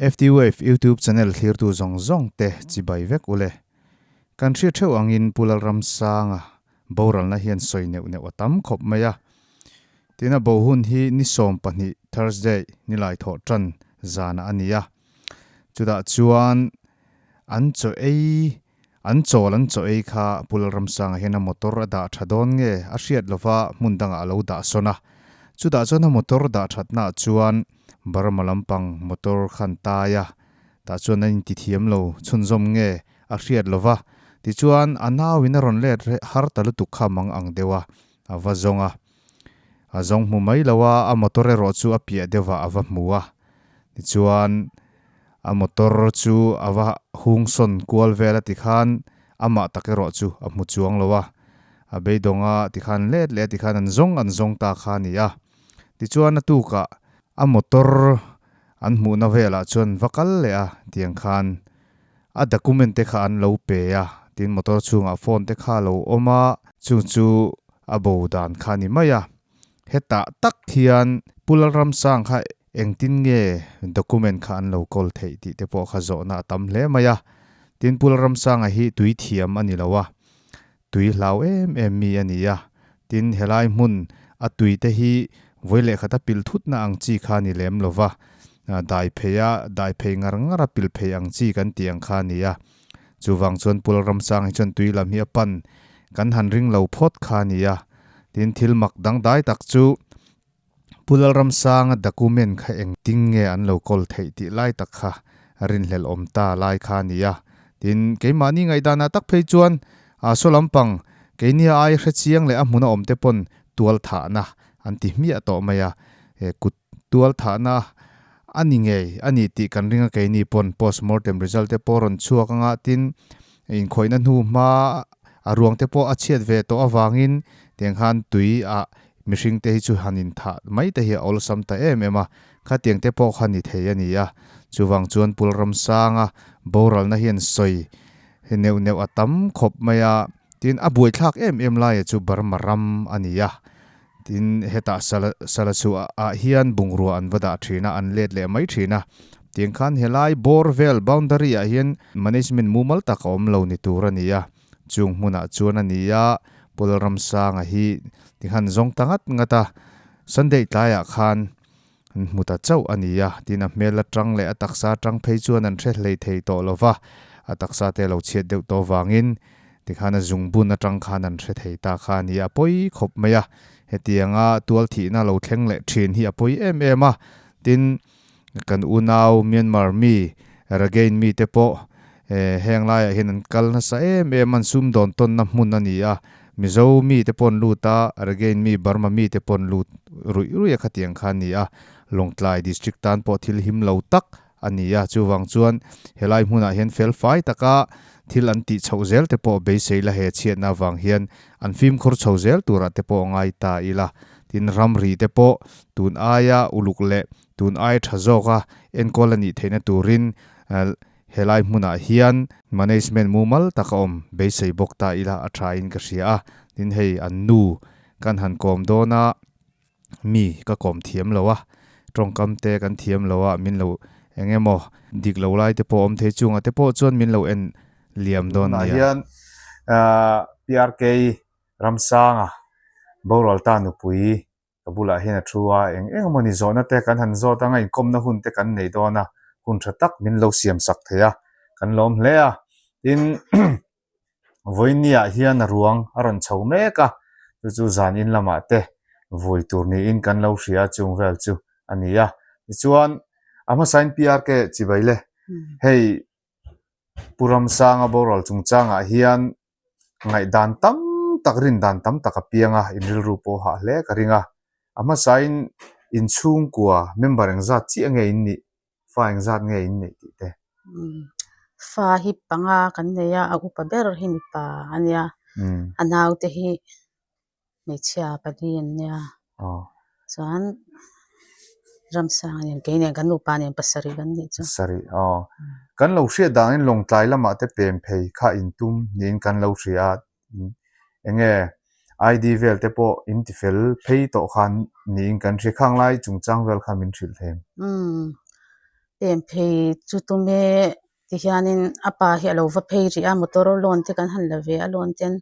FT Wave YouTube channel thlirtu zawng zawng te chibai vek ule. Kan hriat theuh angin Pu Lalramsanga boralna hian sawi neuh neuh a tam khawp mai a. Tin a bo hun hi ni 12 Thursday nilai thawh tan zana a ni a. Chutah chuan an chaw ei An chawl an chaw ei kha Pu Lalramsanga hian a motor a dah tha dawn nge a hriat lova hmun dangah a lo dah sawn a. Chutah chuan a motor dah thatnaah chuan Burma lampang motor khan tai a, tah chuan an intithiam lo chhunzawm nge a hriat lova. Tichuan a nauin a rawn let har ta lutuk kha mang ang deuh a, a va zawng a. A zawng hmu mai lo a, a motor erawh chu a piah deuhah a va hmu a. Tichuan A motor chu a va hung sawn kual vel a tikhan amah tak erawh chu a hmu chuang lo a, a beidawng a tikhan let leh a tikhan an zawng an zawng ta kha a ni a. Tichuan a tukah a motor an hmuhna velah chuan va kal leh a tiang khan a document te kha an lo pe a, tin motor chhungah phone te kha a lo awm a, chung chu a bo dan kha a ni mai a. Hetah tak hian Pu Lalramsang kha Engtin nge document kha an lo kawl theih tih te pawh kha zawhna a tam hle mai a. Tin, Pu Lalramsanga hi tui thiam a ni lo a, tui hlau em em mi a ni a. Tin, helai hmun a tui te hi vawi leh khata pil thutna ang chi kha a ni lem lo va, dai phei a, dai phei ngar ngar a pil phei ang chi kan tih ang kha a ni a. Chuvang chuan Pu Lalramsanga hi chuan tui lam hi a pan kan han ring lo phawt kha a ni a. Tin, thil mak dangdai tak chu Pu Lalramsanga document kha engtin nge an lo kawl theih tih lai tak kha rinhlelh awm ta lai kha a ni a. Tin, keimahni ngaihdanah tak phei chuan saw lampang keini a ai hre chiang leh a hmuna awm te pawn tual thahna an ti hmiah tawh mai a. He kut tual thahna a ni ngei a ni tih kan ring a keini pawn postmortem result te pawh rawn chhuak anga tin inkhawihna hnu hma a ruang te pawh a chhiat ve tawh avangin tiang khan tui ah Mihring te hi chu han inthah mai te hi a awlsam ta em em a, khatiang te pawh kha ni thei a ni a. Chuvang chuan Pul Ramsanga boralna hian sawi neuh neuh a tam khawp mai a, tin a buaithlak em em laia chu Burma ram a ni a. Tin hetah sala sala chu ah hian bungrua an va dah thin a, an let leh mai thin a. Tiang khan helai bawr vel boundary ah hian management mumal tak a awm lo ni tur a ni a. Chung hmunah chuan a ni a, Paul Ramsanga hi tikhan zawng ta ngat ngat a, Sunday tlaiah khan an hmu ta chauh a ni a, tin a hmel atang leh a taksa atang phei chuan an hre hlei thei tawh lo va, a taksa te a lo chhiat deuh tawh vangin tikhan a zungbun atang khan an hre thei ta kha a ni a, a pawi khawp mai a, hetianga tual thihna lo thleng leh thin hi a pawi em em a, tin Kan unau Myanmar mi, Rakhine mi te pawh heng laiah hian an kal nasa em em a, an sumdawn tawnna hmun a ni a. Mizo mi te pawh an lut a, Rakhine mi, Burma mi te pawh an lut ruih ruih a khatiang kha a ni a. Lawngtlai District tan pawh thil him lo tak a ni a, chuvang chuan helai hmunah hian fel fai taka thil an tih chhoh zel te pawh beisei la he chhiatna avang hian an fimkhur chho zel turah te pawh ngai ta ila. Tin, ramri te pawh tun aia uluk leh Tun ai tha zawka enkawl a nih theihna turin helai hmunah hian management mumal tak a awm beisei bawk ta ila a tha in ka hria a, tin hei an nu kan han kawm dawn a, mi ka kawm thiam lo a, tawngkam te kan thiam lo a, min lo eng emaw dik lo lai te pawh awm thei chungah te pawh chuan min lo en liam dawn nia. Tunah hian PRK Ramsanga boral ta nupui Ka bulah hian a thu a, eng eng emaw ni zawhna te kan han zawt anga inkawmna hun te kan nei dawn a, hun tha tak min lo siam sak thei a, kan lawm hle a. Tin, vawinia hian a ruang a rawn chho mek a, chu chu zan in lamah te vui tur niin kan lo hria a, chung vel chu a ni a. Tichuan, a hmasain PRK chibai le, hei Pu Ramsanga boral chungchangah hian Ngaihdan tam tak, rindan tam tak a piang a, in rilru pawh hah hle ka ring a. A hmasain inchhungkua member engzat chiah nge in nih, fa engzat nge in neih tih te. Fa hi panga kan nei a, a upa ber hi mipa a nia, a naute hi Hmeichhia pali an nia. Chuan Ramsanga nen kei nen kan nupa nen pasarih kan nih chu. Pasarih aw. Kan lo hriat dangin Lawngtlai lamah te pem phei kha in tum niin kan lo hria a. Enge ID vel te pawh in ti fel phei tawh khan niin kan hria. Khang lai chungchang vel kha min hrilh thei em? Umm. Pem phei chu tume tihianin a pa hi a lo va phei rih a motor loan te kan han la ve a loan ten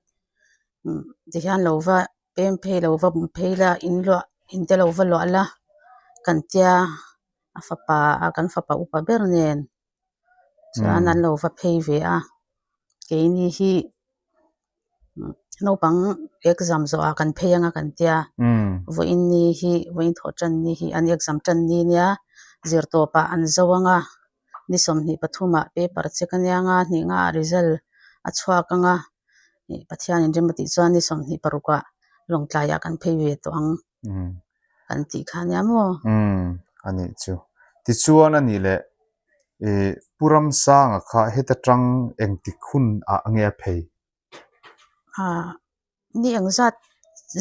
tihian lo va pem phei lo va awm phei la in luah in te lo va luah la kan tia a fapa a kan fapa upa ber nen chuan an lo va phei ve a keini hi naupang exam zawhah kan phei anga kan tia vawiin ni hi vawiin thawh tan ni hi an exam tan ni nia zirtawpah an zo anga ni 23ah paper check ania nga hnih nga ah result a chhuak anga ih Pathianin rem a tih chuan ni 26ah lawngtlaiah kan phei ve tawh ang kan tih kha ania maw? A nih chu. Tichuan a nih leh ih Pu Ramsanga kha heta tang engtik hun ah nge a phei? Ah ni engzat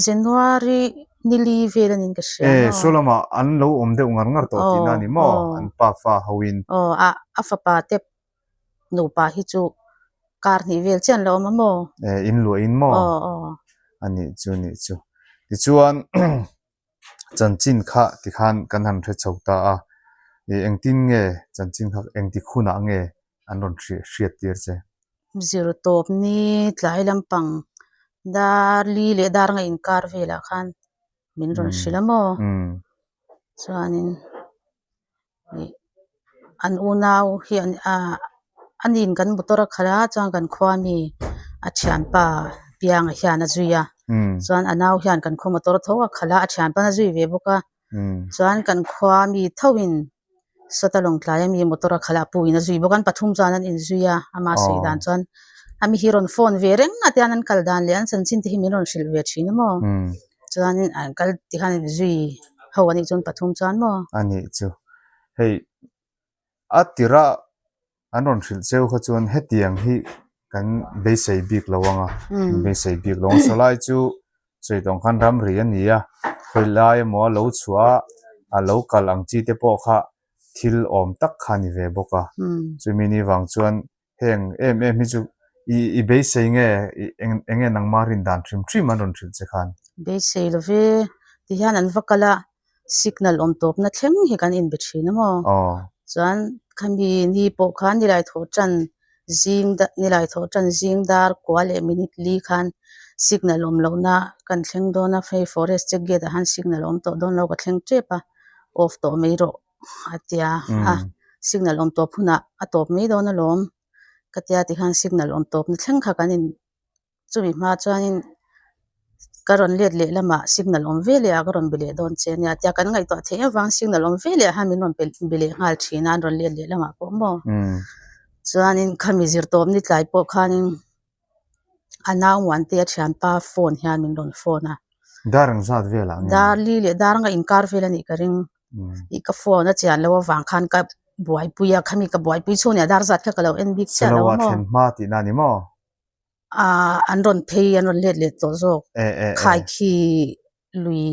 January ni li vel a niin ka hria maw? Eh saw lamah an lo awm deuh ngar ngar tawh tihna a ni maw? An pa fa ho in. Aw a a fapa te nupa hi chu kar hnih vel chiah an lo awm a maw? Eh in luah in maw? Aw aw. A nih chu nih chu. Tichuan chanchin kha tikhan kan han hre chho ta a, ih engtin nge chanchin kha engtik hunah nge an rawn hriat tir che? Zir tawp ni tlai lampang dar li leh dar nga inkar velah khan min rawn hrilh a maw? Chuanin ih an unau hi an ah a nin kan motor a khalh a chuan kan khua mi a thianpa pianga hian a zui a chuan a nau hian kan khaw motor tho a khalh a a thianpa a zui ve bawk a chuan kan khua mi tho in sawta lawngtlai ami motor a khalh a pu in a zui bawk a an pathum chuan an inzui a ama sawi dan chuan ami hi rawn phone ve reng a tian an kal dan leh an chanchin te hi min rawn hrilh ve thin a maw chuanin an kal tikhan an inzui ho anih chuan pathum chuan maw. A nih chu. Hei a tirah an rawn hrilh cheu kha chuan hetiang hi kan beisei bik lo ang a, beisei bik lo ang. Sawlai chu sawi tawng khan ramri a ni a, khawi lai emaw a lo chhuah a, a lo kal ang chi te pawh kha thil awm tak kha a ni ve bawk a. Chumi ni vang chuan heng em em hi chu i i beisei nge i eng eng nge nangma rin dan hrim hrim an rawn hrilh che khan? Beisei lo ve, tihian an va kal a, signal awm tawpna thleng hi kan inbe thin a maw? Aw. Chuan khami ni pawh khan nilai thawh tan zing nilai thawh tan zing dar kua leh minute li khan signal awm lohna kan thleng dawn a, hei forest check gate ah khan signal awm tawh dawn lo ka thleng tep a, off tawh mai rawh. a tia a signal awm tawp hunah a tawp mai dawn alawm ka tia tikhan signal awm tawp na thleng kha kan in chumi hma chuanin ka rawn let leh lamah signal awm ve leh ah ka rawn be leh dawn che ania tia kan ngaihtuah theih avang signal awm ve leh ah hian min rawn be leh nghal thin a an rawn let leh lamah pawh maw chuanin khami zir tawp ni tlai pawh khanin A nau Muante a thianpa phone hian min rawn phone a. Dar ang zat velah nge? Dar li leh dar anga inkar vel a nih ka ring. I ka phone a chian loh avang khan ka buaipui a, khami ka buaipui chhung nia dar zat kha ka lo en bik chiah lo maw? Saloa thlen hma tihna a ni maw? Aa an rawn phei an rawn let leh tawh zawk. Khaikhi lui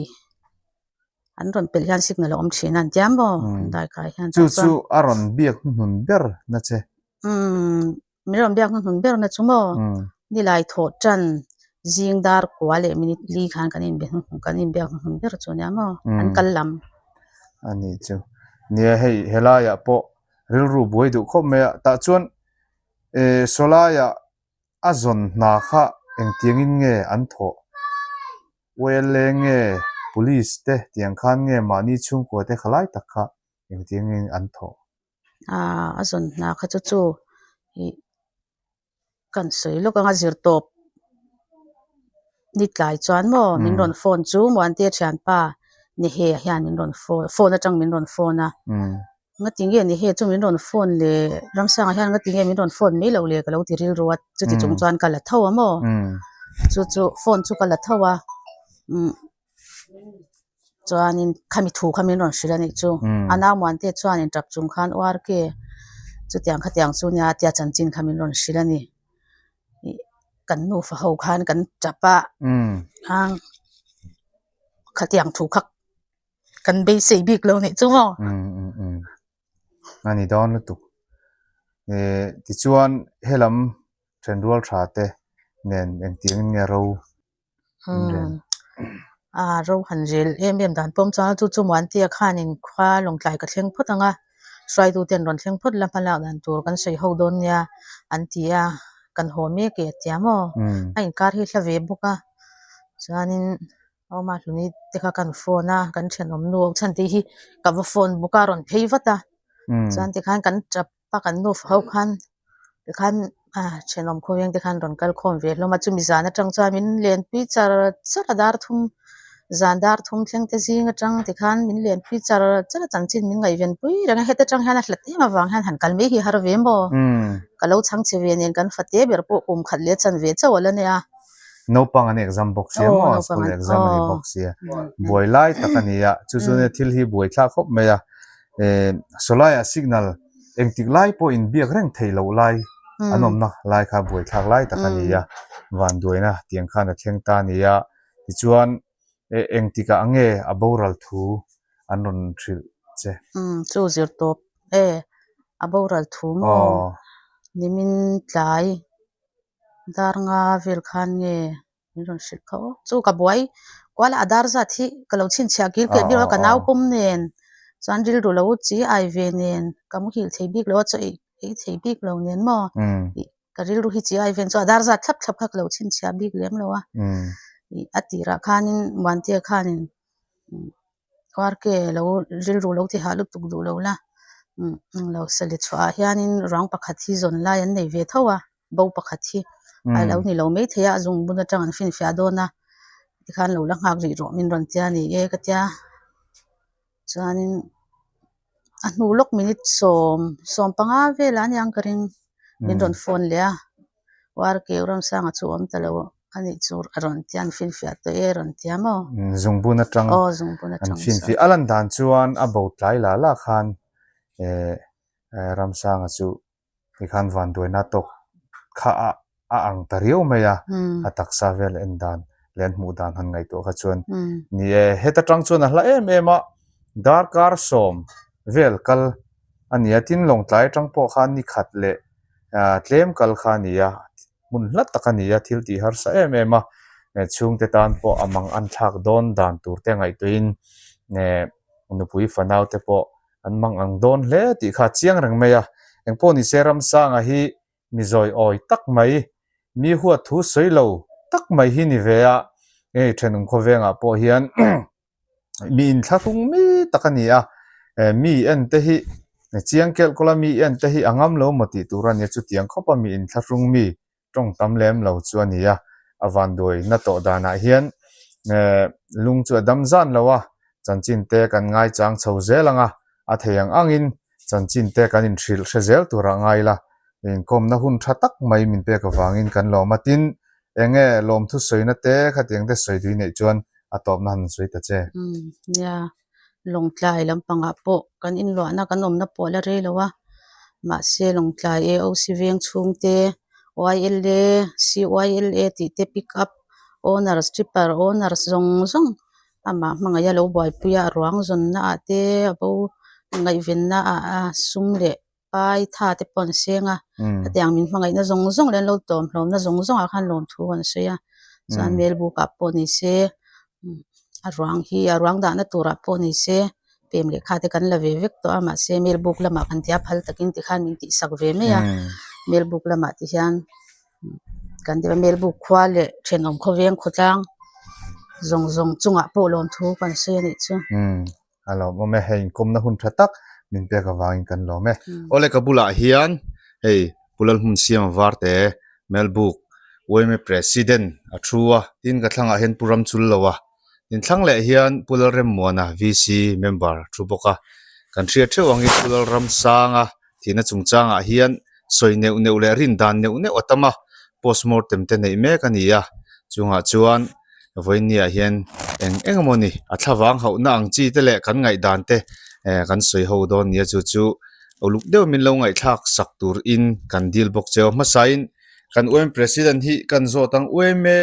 an rawn pelh hian signal a awm thin a an tia maw? Daikai hian chu chu a rawn biak hnuhnun ber na che. Umm Min rawn biak hnuhnun ber na chu maw? Nilai thawh tan zing dar kua leh minute li khan kan inbe hnuhnun kan inbiak hnuhnun ber chu ania maw? An kal lam. A nih chu. Nia hei helaiah pawh rilru buai duh khawp mai a, tah chuan eh sawlaiah a zawn hna kha engtiangin nge an thawh? YLA nge Police te tiang khan nge mahni chhungkua te khalai tak kha engtiangin an thawh? Aaa a zawn hna kha chu chu ih kan sawi lawk anga zir tawp ni tlai chuan maw min rawn phone chu Muantea thianpa Nehe ah hian min rawn phone phone atang min rawn phone a ngati nge Nehe chu min rawn phone le Ramsanga hian ngati nge min rawn phone mai loh le ka lo ti rilru a chuti chung chuan ka la tho a maw chu chu phone chu ka la tho a umm. Chuanin khami thu kha min rawn hrilh a nih chu. A nau Muante chuanin tap chung khan URK chutiang khatiang chu nia tia chanchin kha min rawn hrilh a ni. Ih kan nufa ho khan kan tap a ang khatiang thu kha kan beisei bik lo nih chu maw. A ni dawn lutuk. Ih tichuan helam thenrual tha te nen engtiangin nge ro A ro han rel em em dan pawm chuan chu chu Muantia khanin khua Lawngtlai ka thleng phawt ang a. Hruaituten rawn thleng phawt la hma lak dan tur kan sawi ho dawn nia an ti a, kan haw mek e a tia maw? A inkar hi hla ve bawk a, chuanin Awma hluni te kha kan phone a, kan thenawm nu chhan te hi ka va phone bawk a, a rawn phei vat a, chuan tikhan kan tap a kan nu ho khan tikhan ah thenawm khawveng te khan rawn kal khawm ve hlawm a, chumi zan atang chuan min lenpui char char a dar thum zan dar thum thleng te zing atang tikhan min lenpui char char a chanchin min ngaihven pui reng a, heta tang hian a hlat em avang hian han kal mai hi har ve maw ka lo chhang che ve nen kan fate ber pawh kum khat leh chan ve chauh a la nia. Naupang an exam bawk sia maw school exam a ni bawk sia buai lai tak a ni a chu chu thil hi buai thlak khawp mai a eh sawlai ah signal engtik lai pawh in biak reng theih loh lai an awmna lai kha buai thlak lai tak a ni a vanduaina tiang khan a thleng ta a ni a tichuan eh engtikah nge a boral thu an rawn hrilh che. Chu zir tawp e a boral thu maw nimin tlai. Dar nga vel khan nge min rawn hrilh kha aw. Chu ka buai kual a a dar zat hi ka lo chhinchhiah kil keh bik lo a ka nau pawm nen chuan rilru lo chi ai ve nen ka muhil thei bik lo a chaw ei ei thei bik lo nen maw ih ka rilru hi chi ai ven chu a dar zat thlap thlap kha ka lo chhinchhiah bik lem lo a ih a tirah khanin Muantea khanin Parke lo rilru lo ti hah lutuk duh lo la umm englo sale chhuah ah hianin ruang pakhat hi zawn lai an nei ve tho a bo pakhat hi a lo ni lo maithei a a zung bun atang an finfiah dawn a tikhan lo la nghak rih rawh min rawn tia ni e ka tia chuanin a hnu lawk minute sawm sawm panga velah aniang ka ring min rawn phone leh a. Uarkeu Ramsanga chu awm ta lo a nih chu a rawn tia an finfiah tawh e a rawn tia maw? Zungbun atang Aw zungbun an atang chuan. finfiah a lan dan chuan a bo tlai la la khan eh Ramsanga chu tikhan vanduaina tawk kha a a ang ta riau mai a, a taksa vel en dan leh an hmuh dan han ngaihtuah kha chuan ni e heta tang chuan a hla em em a darkar sawm vel kal a ni a tin Lawngtlai atang pawh khan ni khat leh tlem kal kha a ni a, hmun hla tak a ni a, thil tih harsa em em a, chhungte tan pawh a mang an thlak dawn dan tur te ngaihtuahin nupui fanau te pawh an mang ang dawn hle tih kha a chiang reng mai a, engpawh ni se Ramsanga hi mi zawi awi tak mai, mi huat thu sawi lo tak mai hi ni ve a, hei thenawm khawvengah pawh hian Mi inthlahrung mi tak a ni a, mi en te hi chiang kelh kawla mi en te hi a ngam lo maw tih tur a nia, chutiang khawp a mi inthlahrung mi tawng tam lem lo chu a ni a, a vanduai na tawh danah hian lung chu a dam zan lo a, chanchin te kan ngaichang chho zel ang a, a thei ang angin chanchin te kan inhrilh hre zel turah ngai la, inkawmna hun tha tak mai min pek avangin kan lawm a, tin Eng nge lawmthu sawina te khatiang te sawi tui neih chuan a tawpna han sawi ta che. Umm nia, Lawngtlai lampangah pawh kan inluahna kan awmna pawh a la rei lo a, mahse Lawngtlai AOC veng chhungte YLA, CYLA tih te pick up owners, tripper owners zawng zawng amah hmangaih a lo buaipui a, a ruang zawnna ah te a bo ngaihvenna ah sum leh pai tha te pawh an seng a hetiang min hmangaihna zawng zawng leh an lo tawm hlawmna zawng zawngah khan lawmthu an sawi a chuan melbuk ah pawh ni se a ruang hi a ruang dahna turah pawh ni se pem lehkha te kan la ve vek tawh a mahse melbuk lamah kan tia phal takin tikhan min tihsak ve mai a melbuk lamah te hian kan ti a melbuk khua leh thenawm khawveng khawtlang zawng zawng chungah pawh lawmthu kan sawi a nih chu. A lawmawm e, hei inkawmna hun tha tak min pek avangin kan lawm e. Awle ka bulah hian hei Pu Lalhmunsiama Varte Melbuk yma President a thu a, tin ka thlangah hian Pu Ramchullo a, tin thlang leh hian Pu Lalremmuana VC member a thu bawk a. Kan hriat theuh angin Pu Lalramsanga thihna chungchangah hian sawi neuh neuh leh rin dan neuh neuh a tam a, postmortem te neih mek a ni a, chungah chuan vawinia hian eng eng emaw ni a thlavang hauhna ang chi te leh kan ngaihdan te eh kan sawi ho dawn nia chu chu uluk deuh min lo ngaihthlak sak tur in kan dil bawk che aw hmasain kan U M President hi kan zawt ang U M A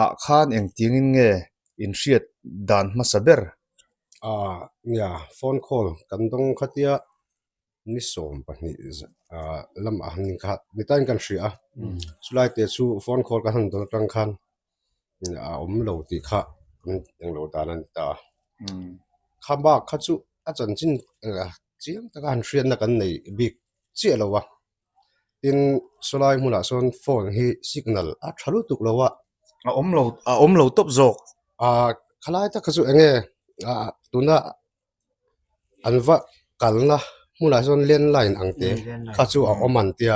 ah khan engtiangin nge inhriat dan hmasa ber? Ah nia phone call kan dawng khatia ni 12 lamah han kha ni tain kan hria a chulai te chu phone call kan han dawn atang khan a awm lo tih kha englo dan a ni ta a kha bak kha chu a chanchin. Chiang taka han hriatna kan nei bik chiah lo a, tin sawlai hmunah sawn phone hi signal a tha lutuk lo a. A awm lo, a awm lo tawp zawk. Ahh khalai tak kha chu eng nge ah tuna an va kalna hmunah sawn landline ang te kha chu a awm an tia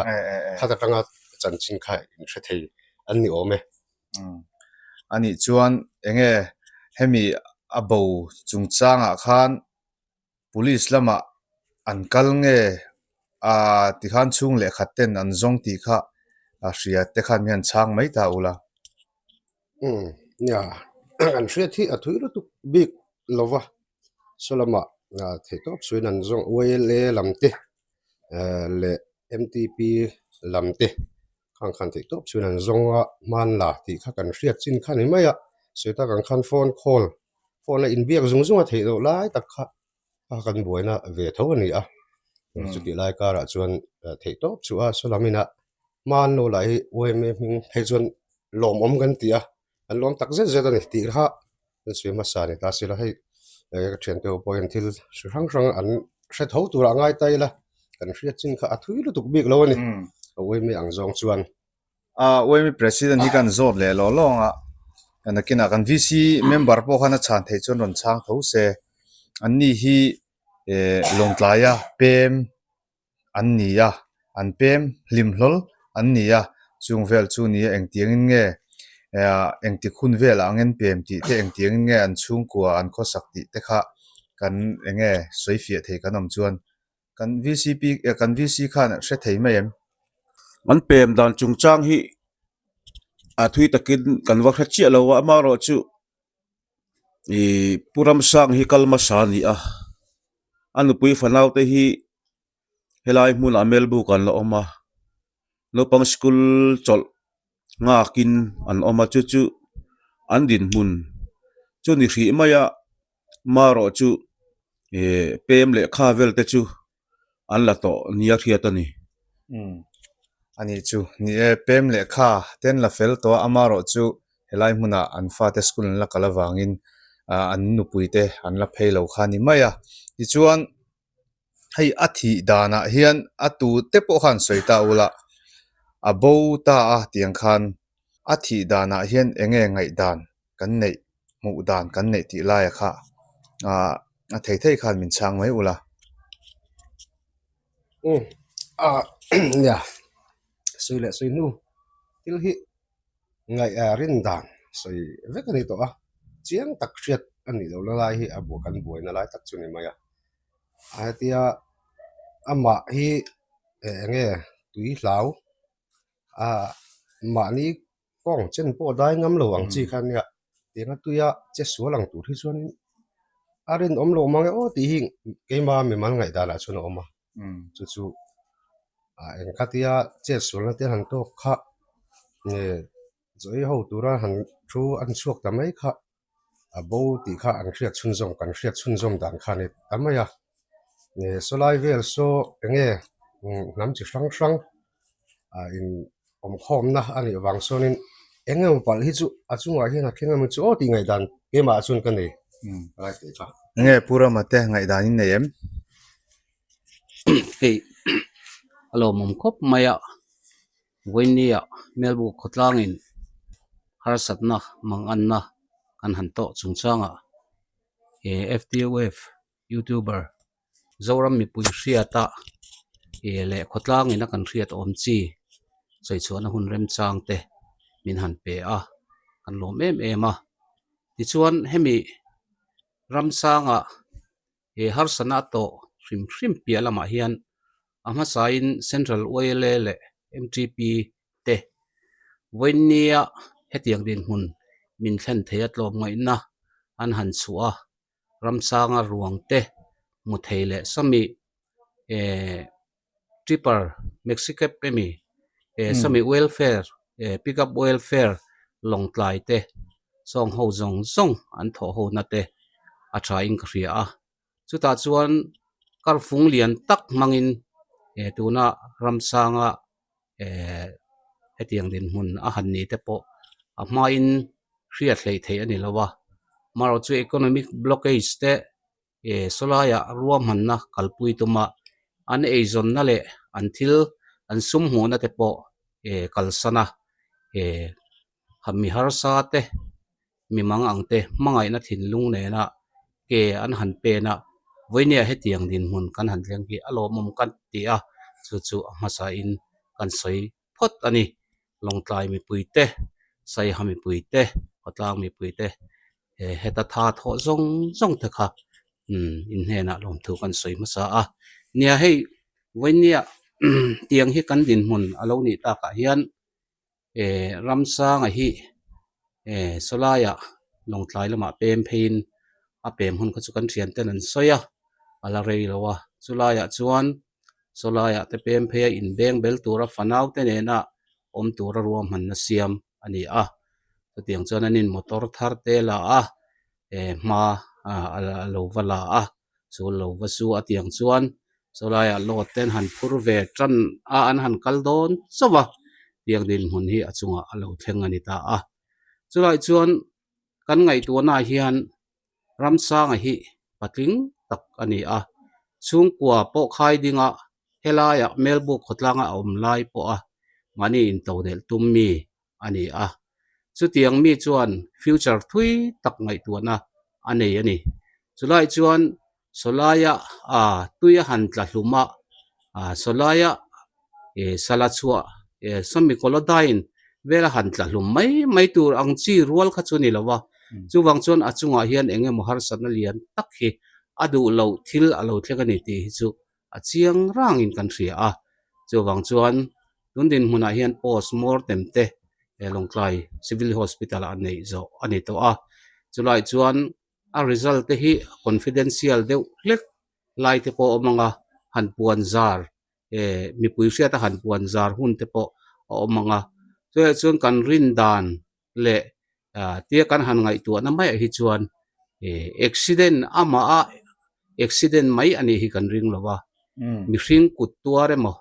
khat atanga chanchin kha in hre thei an ni awm e. Anih chuan eng nge hemi a bo chungchangah khan Police lamah an kal nge ah tikhan chhung leh khat ten an zawng tih kha a hria te khan hian chhang mai ta ula. Umm nia an hriat hi a thui lutuk bik lo va, saw lamah theih tawp suin an zawng YLA lam te leh MTP lam te khang khan theih tawp suin an zawng a hman la tih kha kan hriat chin kha ni mai a, sawi tak ang khan phone call phone a inbiak zung zung a theih loh lai tak kha a kan buaina ve tho a ni a, chutih lai karah chuan theih tawp chu a saw lam inah hman lo lah hi UMA hming phei chuan lawmawm kan ti a, an lawm tak zet zet a ni tih kha kan sawi hmasa a ni ta sila hei ka thiante ho pawhin thil hri hrang hrang an hre tho turah a ngai ta ila kan hriat chin kha a thui lutuk bik lo a ni UMA ang zawng chuan. UMA President hi kan zawt leh lawh lawng a, nakinah kan VC member pawh khan a chhan theih chuan rawn chhang tho se, anni hi Lawngtlaia pem an ni a, an pem hlim hlawl an ni a, chung vel chu ni a engtiangin nge engtik hun velah ang en pem tih te engtiangin nge an chhungkua an khawsak tih te kha kan eng nge sawi fiah thei kan awm chuan Kan VCP eh kan VC khan a hre thei mai em? An pem dan chungchang hi a thui takin kan va hre chiah lo a, amaherawhchu ih Pu Ramsang hi kal hmasa a ni a, a nupui fanau te hi helai hmunah Melbuk an la awm a, naupang school chawlh nghakin an awm a chu chu an dinhmun chu ni hrih mai a. Marawh chu eh pem leh kha vel te chu an la tawh nia hriat a ni. Umm a nih chu. Ni e, pem leh kha te an la fel tawh a, amarawh chu helai hmunah an fate school an la kal avangin an nupui te an la phei lo kha a ni mai a. Tichuan hei a thih danah hian a tu te pawh khan sawi ta ula a bo ta a tiang khan a thih danah hian eng nge ngaihdan kan neih hmuh dan kan neih tih laia kha ah a thei thei khan min chhang mai ula. Umm ah nia sawi leh sawi hnu thil hi ngaih a rin dan sawi vek a ni tawh a chiang tak hriat a nih loh na lai hi a buai kan buaina lai tak chu a ni mai a a hetia amah hi eng nge tui hlau ah mahni kawng chen pawh dai ngam lo ang chi kha nia tianga tuia che sual ang tur hi chuan a rinawm lo mang e aw tih hi keima mimal ngaihdanah chuan a awm a chu chu ah engkhatia chet sualna te han tawk kha nge chawi ho tura han thu an chhuak ta mai kha. a bo tih kha an hriat chhunzawm kan hriat chhunzawm dan kha a ni ta mai a eh sawlai vel saw eng nge hnam chi hrang hrang ah in awmkhawmna a nih vang sawnin eng emaw palh hi chu a chungah hian a thleng emaw chu aw tih ngaihdan keimah chuan ka nei lai tih kha. Eng nge Pu Rama te ngaihdan in nei em? Hei a lawmawm khawp mai a. Vawinia Melbourne khawtlangin harsatna manganna kan han tawh chungchangah he FTUF youtuber Zoram mipui hriata ih leh khawtlangin a kan hriat awm chi sawichhuahna hun remchang te min han pe a kan lawm em em a tichuan hemi ramsanga he harsatna a tawh hrim hrim piah lamah hian a hmasain Central YLA leh MTP te vawinia hetiang dinhmun min thlen thei a tlawmngaihna an han chhuah a, ramsanga ruang te hmu thei leh sawmi eh Tipper Maxi Cab emi eh sawmi welfare eh pickup welfare lawngtlai te sawng ho zawng zawng an thawh ho na te a tha in ka hria a chutah chuan karfung lian tak hmangin eh tuna ramsanga eh hetiang dinhmun a han ni te pawh a hmain hriat hleih theih a ni lo a marawh chu economic blockage te. Eh sawlaiah ruahmanna kalpui tuma an eizawnna leh an thil an sum hmuhna te pawh eh kalsan a eh mi harsa te mi mang ang te hmangaihna thinlung nena ke an han pen a vawinia hetiang dinhmun kan han thleng hi a lawmawm ka ti a chu chu a hmasa in kan sawi phawt a ni. Lawngtlai mipui te, Saiha mipui te, Khawtlang mipui te he heta tha thawh zawng zawng te kha umm in hnenah lawmthu kan sawi hmasa a. Nia hei vawinia tiang hi kan dinhmun a lo nih takah hian eh Ramsanga hi eh sawlaiah Lawngtlai lamah pem pheiin a pem hun kha chu kan thian ten an sawi a, a la rei lo a. Chulaiah chuan Sawlaiah te pem phei a inbeng bel tura fanau te nena awm tura ruahmanna siam a ni a. Chutiang chuan an in motor thar te la a, eh hma a lo va la a, chu lo va su a tiang chuan sawlaiah load te an han phur ve tan a, an han kal dawn chauh a, tiang dinhmun hi a chungah a lo thleng a ni ta a. Chulai chuan kan ngaihtuahnaah hian Ramsanga hi patling tak a ni a, chhungkua pawh khai dinga helaiah Melbuk khawtlanga a awm lai pawha mahni intodelh tum mi a ni a. Chutiang mi chuan future thui tak ngaihtuahna a nei a ni. Chulai chuan Sawlaia ah tui a han tla hlum a, ah sawlaia eh sala chhuah eh sawmi kawlawdain vel a han tla hlum mai mai tur ang chi rual kha chu a ni lo a, chuvang chuan a chungah hian eng emaw harsatna lian tak hi a duh loh thil a lo thleng a ni tih hi chu a chiang rangin kan hria a, chuvang chuan tun dinhmunah hian post mortem te eh Lawngtlai Civil Hospital ah neih zawh a ni tawh a, chulai chuan a result te hi confidential deuh hlek lai te pawh a awm ang a han puan zar eh mipui hriata han puan zar hun te pawh a awm ang a chulaiah chuan kan rin dan leh ah tia kan han ngaihtuahna maiah hi chuan eh accident amah a accident mai a nih hi kan ring lo a mihring kut tuar emaw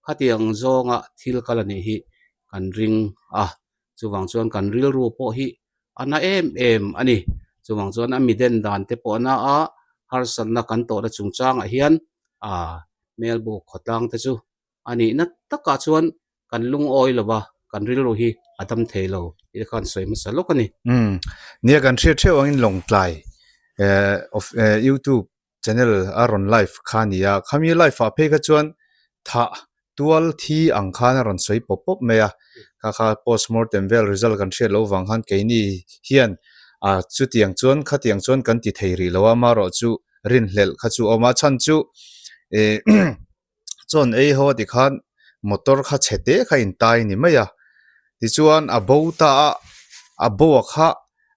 khatiang zawnga thil kal a nih hi kan ring a chuvang chuan kan rilru pawh hi a na em em a ni. Chuvang chuan a mi den dan te pawh a na a, harsatna kan tawhna chungchangah hian aa Melbuk khawtlang te chu a nihna takah chuan kan lungawi lo va, kan rilru hi a dam thei lo tih te khan sawi hmasa lawk a ni. Umm, nia kan hriat theuh angin Lawngtlai eh of eh YouTube channel a rawn live kha a ni a, khami live ah phei kha chuan thah tual thi ang khan a rawn sawi pawp pawp mai a, kha kha post mortem vel result kan hriat loh vang khan keini hian ah chutiang chuan khatiang chuan kan ti thei rih lo a, amaherawh chu rinhlelh kha chu a awm a, chhan chu eh Chuan ei ho a ti khan motor kha chhe te kha in tai ni mai a tichuan a bo ta a a bo a kha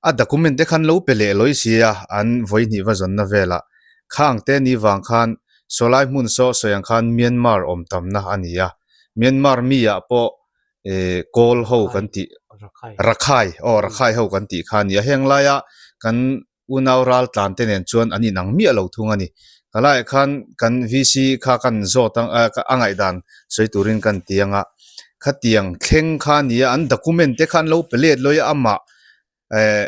a document te khan lo pe leh lawi si a an vawi hnih va zawnna velah khang te ni vang khan sawlai hmun saw sawi ang khan Myanmar awm tamna a ni a Myanmar mi ah pawh eh kawl ho kan tih Rakhai aw Rakhai ho kan tih kha a ni a heng laia kan Unau ral tlan te nen chuan an inang miah lo thung a ni. Ka laiah khan kan VC kha kan zawt ang a, a ngaihdan sawi turin kan ti ang a. Khatiang thleng kha a nia, an document te kha an lo pe let lawi a, amah eh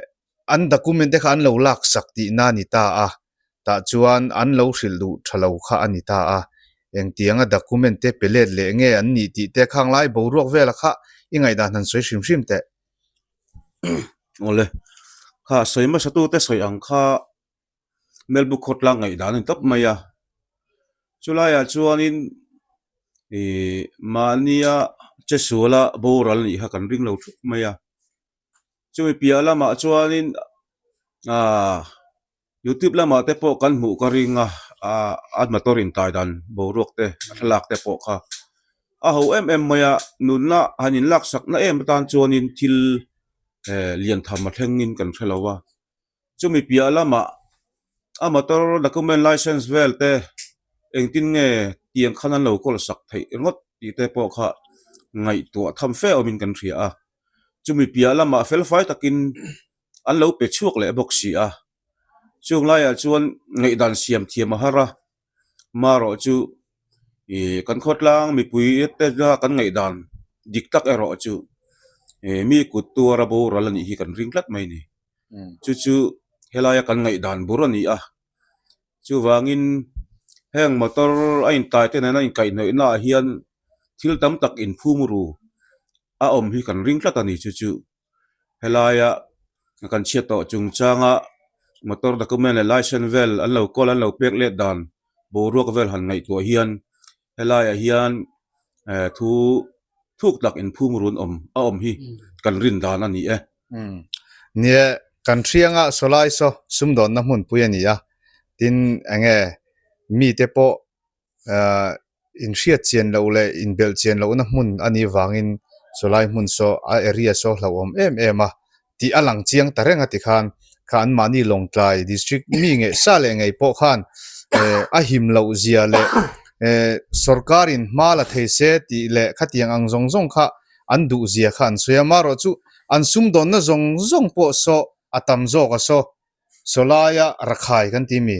an document te kha an lo laksak tihna a ni ta a. Tah chuan an lo hrilh duh tha lo kha a ni ta a. Engtianga document te pe let leh nge an nih tih te khang lai boruak vela kha i ngaihdan han sawi hrim hrim teh. Awle, kha sawi hmasa tute sawi ang kha Melbu khawtlang ngaihdan a ni tawp mai a, chulaiah chuanin ih mahnia che suala boral nih kha kan ring lo thup mai a, chumi piah lamah chuanin aaa. Youtube lamah te pawh kan hmuh ka ring a, a motor in tai dan boruak te a thlalak te pawh kha a ho em em mai a, nunna han in laksak na em atan chuanin thil eh lian tham a thleng in kan hre lo a, chumi piah lamah a motor document license vel te engtin nge tiang khan an lo kawl sak theih ringawt tih te pawh kha ngaihtuah tham fe awmin kan hria a, chumi piah lamah felfai takin. an lo pe chhuak leh bawk si a, chung laiah chuan ngaihdan siam thiam a har a, marawh chu ih kan khawtlang mipui te la kan ngaihdan dik tak erawh chu ih mi kut tuara boral a nih hi kan ring tlat mai a ni, chu chu helaia kan ngaihdan bur a ni a. Chuvangin heng motor a intai te nena inkaihhnawihna ah hian thil tam tak inphum ru a awm hi kan ring tlat a ni chu chu helaia kan chhiat tawh chungchanga motor document leh licence vel an lo kawl an lo pek let dan boruak vel han ngaihtuah hian helaiah hian eh thu thuk tak inphum run awm a awm hi kan rin dan a ni e. Nia kan hrianga sawlai saw sumdawnna hmunpui a ni a, tin enge mite pawh eh inhriat chian loh leh inbelh chian lohna hmun a nih vangin sawlai hmun saw a area saw hlauhawm em em a tih a lang chiang ta reng a ti khan kha anmahni Lawngtlai district mi ngei sa leh ngei pawh khan eh a him loh zia leh eh sorkar in hma la thei se tih leh khatiang ang zawng zawng kha an duh zia kha an sawi a marawh chu an sumdawnna zawng zawng pawh saw a tam zawk a saw sawlaia rakhai kan ti mi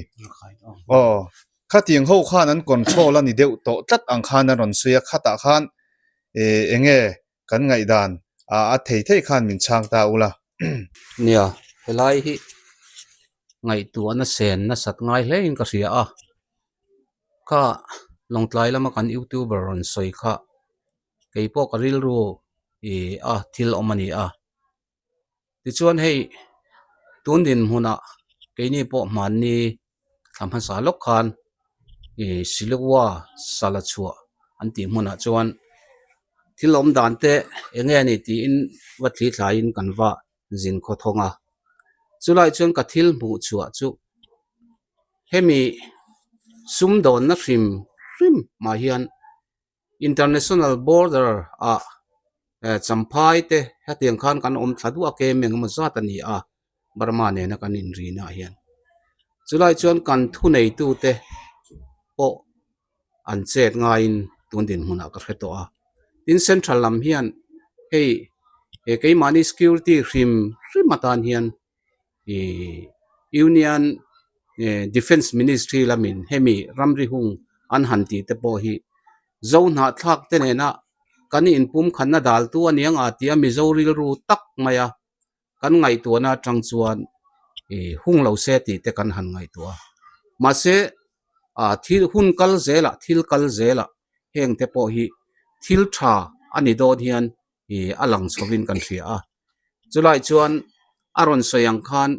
aw khatiang ho khan an control a ni deuh tawh tlat ang khan a rawn sawi a khatah khan eh enge kan ngaihdan a a thei thei khan min chhang ta ula. Nia, helai hi ngaihtuahna sen nasat ngai hle in ka hria a, kha Lawngtlai lama kan youtuber rawn sawi kha keipawh ka rilru ih a thil awm a ni a. Tichuan hei tun dinhmunah keini pawh hmanni thla hmasa lawk khan ih Siloa sala chhuah an tih hmunah chuan thil awm dan te eng nge ni tiin va thli thlaiin kan va zin khaw thawng a chulai chuan ka thil hmuh chhuah chu hemi sumdawnna hrim hrim mah hian. International border ah Champhai te hetiang khan kan awm thla duah kem engemaw zat a ni a, Burma nena kan inrina ah hian. Chulai chuan kan thuneitu te pawh an chet ngaiin tun dinhmunah ka hre tawh a. Tin, Central lam hian hei he keimahni security hrim hrim atan hian ih Union Defence Ministry lamin hemi ramri hung an han tih te pawh hi Zo hnahthlak te nena kan inpumkhatna daltu a niang a tia Mizo rilru tak maia kan ngaihtuahna atang chuan ih hung lo se tih te kan han ngaihtuah a. Mahse ah thil hun kal zelah thil kal zelah heng te pawh hi thil tha a ni dawn hian ih a lang chhovin kan hria a chulai chuan a rawn sawi ang khan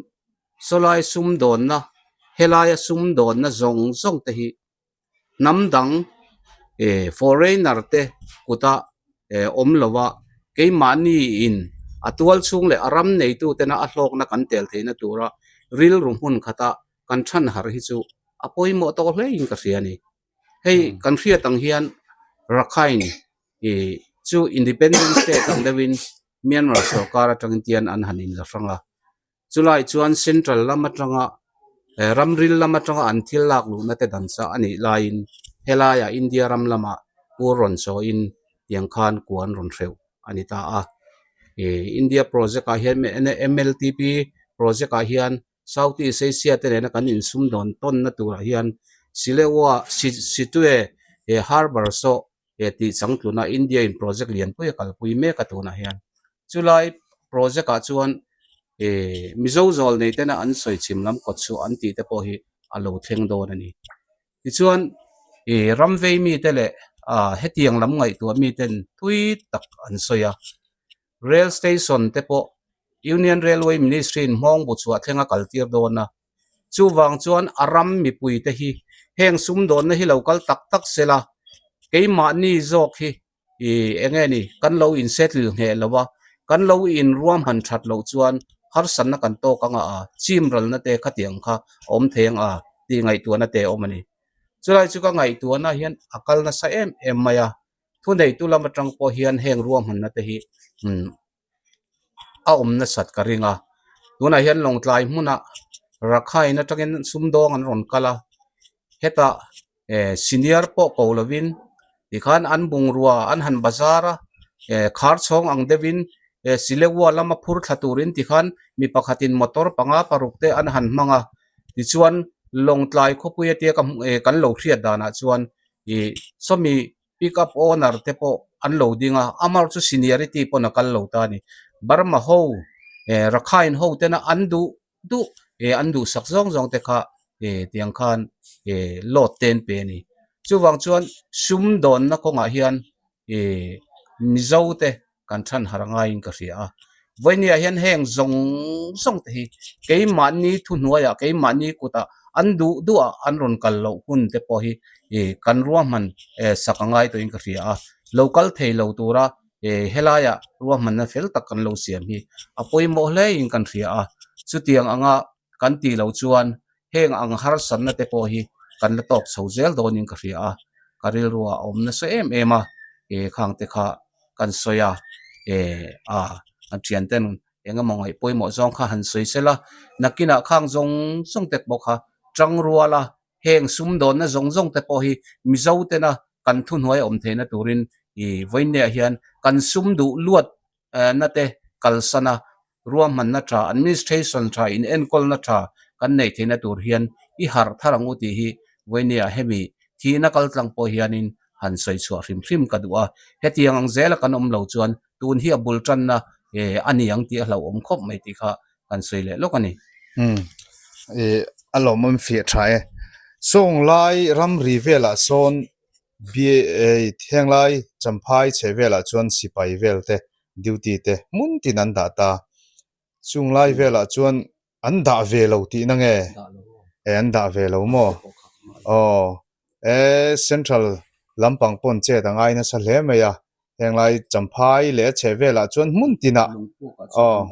sawlai sumdawnna helaia sumdawnna zawng zawng te hi hnam dang ih foreigner te kuta eh awm lo a keimahni in a tual chhung leh a ram neitu tena a hlawkna kan tel theihna tura rilru hmun khata kan than harh hi chu a pawimawh tawh hle in ka hria a ni. Hei kan hriat ang hian Rakhine ih chu Independent State ang deuhin Myanmar sorkar atangin tian an han inla hrang a. Chulai chuan Central lam atanga eh ramril lam atanga an thil lak luhna te dan chah a nih laiin helaiah India ram lamah pur rawn chawiin tiang khan kua an rawn hreuh a ni ta a. Ih India project ah hian MLTP project ah hian South East Asia te nena kan insumdawn tawnna turah hian Sileua Situe he harbour saw he tih changtluna India in project lianpui a kalpui mek a tunah hian. Chulai project ah chuan eh Mizo zawl nei tena an sawi chhim lam kawt chhuah an tih te pawh hi a lo thleng dawn a ni. Tichuan eh ram vei mite leh ah hetiang lam ngaihtuah miten tui tak an sawi a. Rail station te pawh Union Railway Ministry in hmawng bu chhuah thleng a kal tir dawn a. Chuvang chuan a ram mipui te hi heng sumdawnna hi lo kal tak tak sela, keimahni zawk hi ih eng nge ni kan lo in settle ngheh lo a, kan lo in ruahman that loh chuan harsatna kan tawk anga a, chim ralna te khatiang kha a awm thei ang a tih ngaihtuahna te a awm a ni. Chulai chu ka ngaihtuahna hian a kal nasa em em mai a. Thuneitu lam atang pawh hian heng ruahmanna te hi umm a awm nasat ka ring a tunah hian Lawngtlai hmunah Rakhine atangin sumdawng an rawn kal a hetah eh senior pawh ko lovin tikhan an bungrua an han bazar a eh khar chhawng ang deuhin eh Sileua lama phur thla turin tikhan mi pakhatin motor panga paruk te an han hmang a tichuan Lawngtlai khawpui atia ka hmuh eh kan lo hriat danah chuan ih sawmi pick up owner te pawh an lo ding a amar chu seniority pawn a kal lo ta a ni Burma ho eh Rakhine ho tena an duh duh eh an duhsak zawng zawng te kha eh tiang khan. Load te an pe a ni. Chuvang chuan sumdawnna kawngah hian Mizo te kan than har ngaiin ka hria a. Vawinia hian heng zawng zawng te hi keimahni thuhnuaiah keimahni kutah an duh duhah an rawn kal loh hun te pawh hi kan ruahman sak a ngai tawhin ka hria a. Lo kal thei lo tura helaiah ruahmanna fel tak kan lo siam hi a pawimawh hlein kan hria a. Chutiang anga kan tih loh chuan Heng ang harsatna te pawh hi kan la tawk chho zel dawnin ka hria a, ka rilru a awm nasa em em a, e khang te kha kan sawi a, e a kan thian ten eng emaw ngaih pawimawh zawng kha han sawi sela, nakinah khang zawng zawng te pawh kha tang rual a, heng sumdawnna zawng zawng te pawh hi Mizo tena kan thuhnuai a awm theihna turin i vawiinneah hian kan sum duh luat na te kalsan a, ruahmanna tha, administration tha, inenkawlna tha kan neih theihna tur hian i harh thar ang u tih hi vawinia hemi thihna kaltlang pawh hianin han sawi chhuah hrim hrim ka duh a. Hetiang ang zela kan awm lo chuan tun hi a bul tanna a ni ang tih a hlauhawm khawp mai tih kha kan sawi leh lawk a ni. Umm ih a lawmawm fiah tha e. Sawng lai ramri velah sawn Henglai Champhai chhe velah chuan sipai vel te duty te hmun tin an dah ta. Chung lai velah chuan an dah ve lo tihna nge? E an dah ve lo maw? Aw e central lampang pawn chet a ngai nasa hle mai a. Henglai Champhai leh a chhe velah chuan hmun tinah aw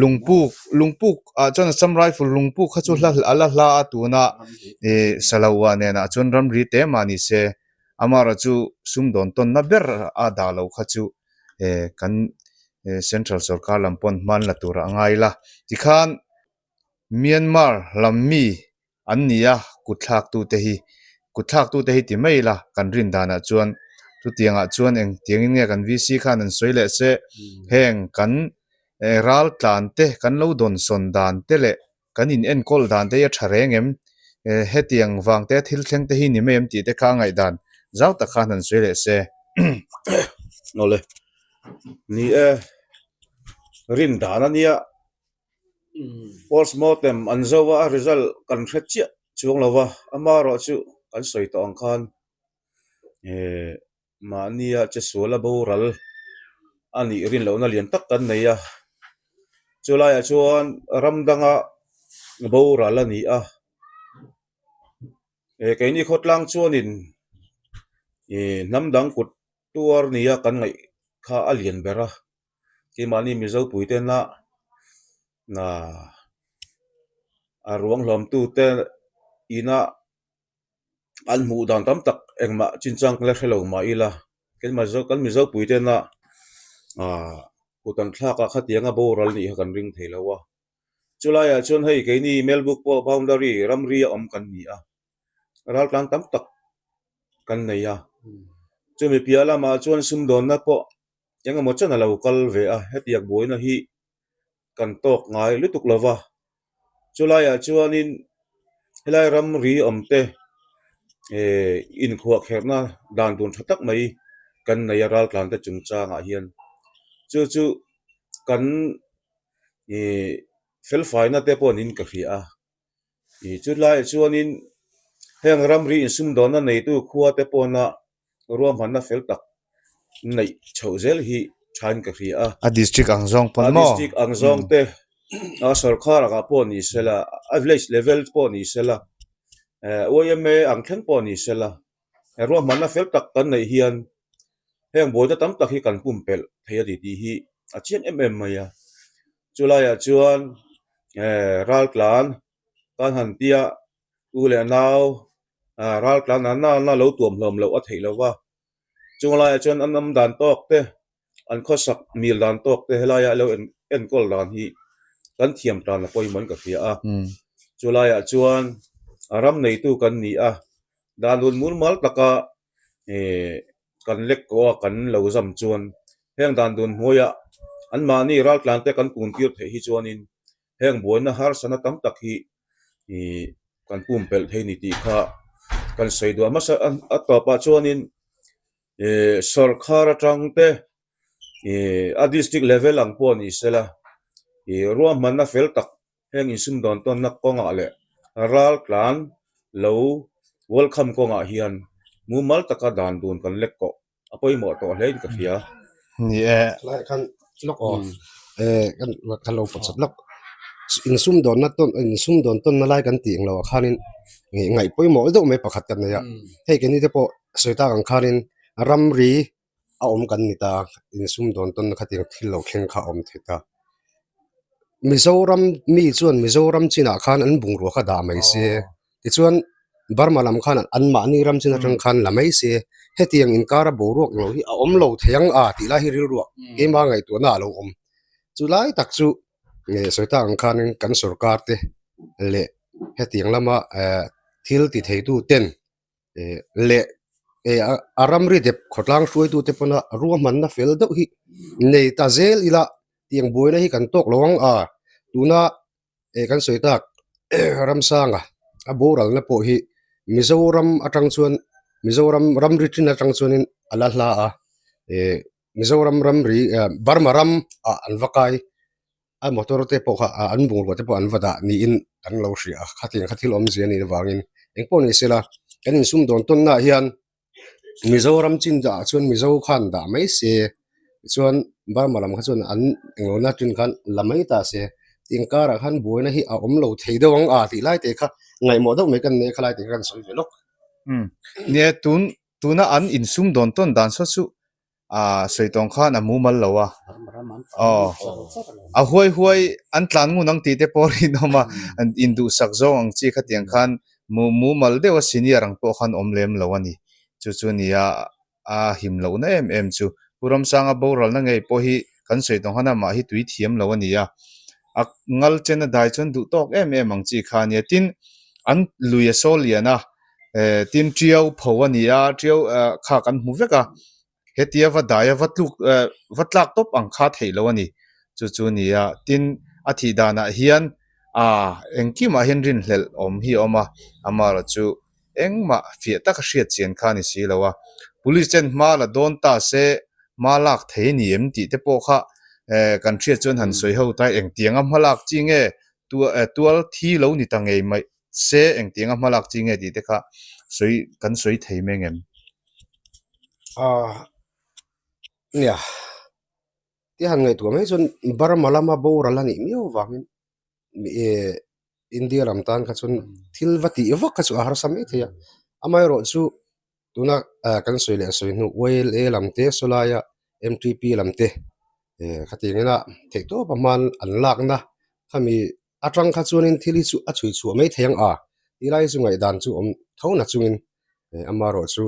Lungpuk lungpuk ah chuan Assam Rifle lungpuk kha chu hla a la hla a tuna ih Salawa nenah chuan ramri te mah ni se amaherawh chu sumdawn tawnna ber a dah loh kha chu eh kan central sorkar lam pawn hman la turah a ngai la tikhan Myanmar lam mi an ni a, kutthlaktute hi kutthlaktute hi ti mai ila kan rin danah chuan chutiangah chuan engtiangin nge kan VC khan an sawi leh se heng kan ral tlan te kan lo dawnsawn dan te leh kan in enkawl dan te hi a tha reng em hetiang vang te thil thleng te hi ni mai em tih te kha a ngaihdan zau tak khan han sawi leh se. Awle ni e rin dan a nia. Postmortem an zo a, a result kan hre chiah chuang lo va, amaherawh chu kan sawi tawh ang khan eh mahnia che sual a boral a nih rin lohna lian tak kan nei a, chulaiah chuan ram danga boral a ni a, eh keini khawtlang chuanin ih hnam dang kut tuar nia kan ngaih kha a lian ber a. Keimahni Mizo puitena a ruang hlawmtute ina an hmuh dan tam tak engmah chinchang la hre lo mah ila kan Mizo puitena kut an thlak a khatianga boral nih kha kan ring thei lo a. Chulaiah chuan hei keini Melbourne pawh boundary ramri a awm kan ni a, raltlang tam tak kan nei a. Chumi piah lamah chuan sumdawnna pawh Eng emaw chen a lo kal ve a, hetiang buaina hi kan tawk ngai lutuk lo va. Chulaiah chuanin helai ramri awm te eh inkhuahkherhna dan dun tha tak mai kan nei a raltlan te chungchangah hian. Chu chu kan ih felfaina te pawh niin ka hria a. Ih chulaiah chuanin heng ramri insumdawnna neitu khua te pawna ruahmanna fel tak neih chhoh zel hi thain ka hria a. A district ang zawng pawn maw? A district ang zawng te, a sorkar angah pawh ni sela, a village level pawh ni sela, yma ang thleng pawh ni sela, ruahmanna fel tak kan neih hian heng buaina tam tak hi kan pumpelh thei a ni tih hi a chiang em em mai a. Chulaiah chuan raltlan kan han tia u leh nau raltlan ah na na lo tuam hlawm loh a theih lova chung laiah chuan an awm dan tawk te an khawsak mil dan tawk te helaiah lo enkawl dan hi kan thiam tan a pawimawh in ka hria a chulaiah chuan a ram neitu kan ni a dan hun mumal taka eh kan lek kawh a kan lo zam chuan heng dan dun hnuaiah anmahni raltlan te kan kun tir theih hi chuanin heng buaina harsatna tam tak hi ih kan pumpelh thei ni tih kha kan sawi duah hmasa a tawpah chuanin ih sawrkhar atang te ih a district level ang pawh ni sela ih ruahmanna fel tak heng insumdawn tawnna kawngah leh raltlan lo. Welcome kawngah hian mumal taka dan dun kan lek kawh a pawimawh tawh hle in ka hria. Ni e. Tlaiah khan lawk aw eh kan kan lo pawt chat lawk. Insumdawnna tawn insumdawn tawnna lai kan tih ang loh ah khanin ngaih pawimawh deuh mai pakhat kan nei a. Hei keini te pawh sawi tak ang khanin ramri a awm kan ni ta insumdawn tawnna khatiang thil lo thleng kha a awm thei ta. Mizoram mi chuan Mizoram chinah khan an bungrua kha dah mai se tichuan Burma lam khan anmahni ram chin atang khan la mai se hetiang inkara boruak lo hi a awm lo thei ang a tih lai hi rilruah keimah ngaihtuahna a lo awm. Chu lai tak chu nge sawi tak ang khanin kan sorkar te leh hetiang lama eh thil ti theitu ten leh a ramri dep khawtlang hruaitute pawna ruahmanna fel deuh hi nei ta zel ila tiang buaina hi kan tawk lo ang a tuna kan sawi tak Ramsanga a boralna pawh hi Mizoram atang chuan Mizoram ramri chin atang chuanin a la hla a Mizoram ramri Burma ram ah an va kai. A motor te pawh kha an bungrua te pawh an va dah niin kan lo hria a, khatiang kha thil awmzia a nih avangin engpawh ni sela kan insumdawn tawnnaah hian Mizoram chin ah chuan Mizo khan dah mai se tichuan Burma lam kha chuan an englo na chin khan la mai ta se tih karah khan buaina hi a awm lo thei deuh ang a tih lai te kha ngaihmawh deuh mai kan nei a khalai te kha kan sawi ve lawk. Umm nia tun tuna an insumdawn tawn dan saw chu a sawi tawng khan a mumal lo a aw a huai huai an tlan ngun ang tih te pawh rinawm a in duhsak zawng ang chi khatiang khan mu mumal deuh a senior ang pawh khan awm lem lo a ni chu chu nia a him lohna em em chu Pu Ramsanga boralna ngei pawh hi kan sawi tawng khan amah hi tui thiam lo a ni a a ngal chen a dai chuan duh tawk em em ang chi kha a nia tin an lui a sawl lian a eh tin tiau pho a ni a tiau ah kha kan hmu vek a hetia va dai a va tluk eh va tlak tawp ang kha theih loh a ni chu chu a ni a tin a thih danah hian ah engkimah hian rinhlelh awm hi a awm a amaherawh chu engmah fiah taka hriat chian kha a ni si lo a police ten hma la dawn ta se hma lak thei a ni em tih te pawh kha eh kan hriat chuan han sawi ho ta engtianga hma lak chi nge tual thi lo ni ta ngei mai. Se engtianga hmalak chi nge tih te kha sawi kan sawi thei mai ngem? Ah nia ti han ngaihtuah mai chuan Burma lama boral a nih miau avangin eh India lam tan kha chuan thil va tih vak kha chu a harsa mai thei a amaherawh chu Tuna kan sawi leh sawi hnu YLA lam te sawlaia MTP lam te khatiang ina theihtawp a hman an lakna khami atang kha chuanin thil hi chu a chhui chhuah mai thei ang a tilai chu ngaihdan chu awm tho na chungin amaherawh chu